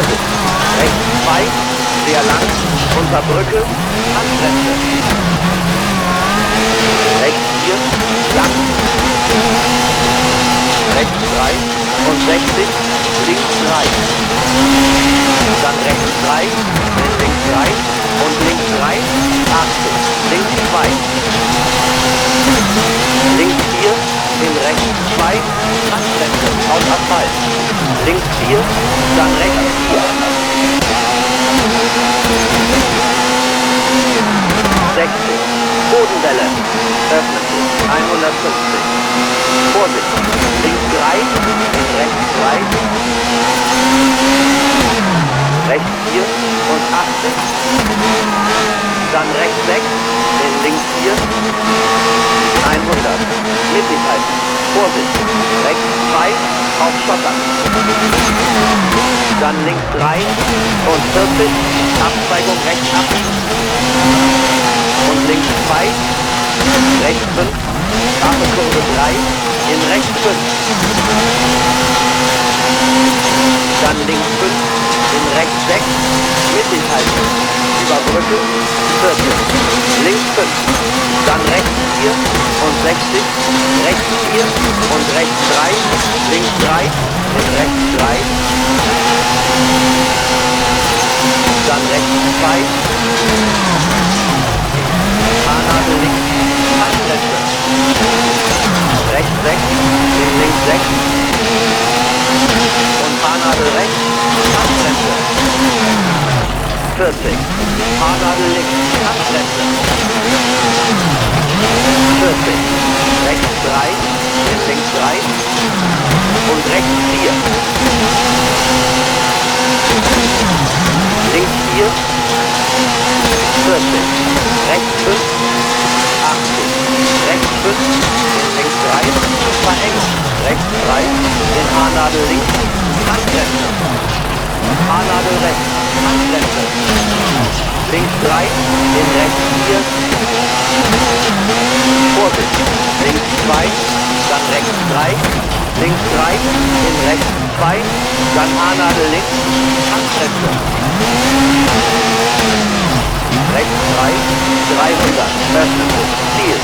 Vorsicht, rechts 2, sehr lang, unter Brücke, Handbremse. Rechts 4, lang. Rechts 3 und 60, links 3. Dann rechts 3, in links 3 und links 3, 80, links 2. Links 4, in rechts 2, Handbremse, auf Asphalt. Links 4, dann rechts 4. 60, Bodenwelle, öffnet sich, 150. Vorsicht, links 3, in rechts 3, rechts 4 und 80. Dann rechts 6, in links 4, 100. Mittig halten, Vorsicht, rechts 2, auf Schotter. Dann links 3 und 40, Abzweigung rechts ab. Und links 2, rechts 5, scharfe Kurve 3, in rechts 5. Dann links 5, in rechts 6, mittig halten, über Brücke, 40, links 5, dann rechts 4 und 60, rechts 4 und rechts 3, links 3, in rechts 3, dann rechts 2, Haarnadel links, Handbremse, rechts 6, in links 6 und Haarnadel rechts, Handbremse, 40, Haarnadel links, Handbremse, 40, rechts 3, in links 3 und rechts 4, links 4, 40, rechts 5, 80, rechts 5, in links 3, Verengung, rechts 3, in Haarnadel links, Handbremse, Haarnadel rechts, Handbremse, links 3, in rechts 4, Vorsicht, links 2, dann rechts 3, links 3, in rechts 2, dann Haarnadel links, Handbremse. Rechts 3, 300, öffnet sich, Ziel.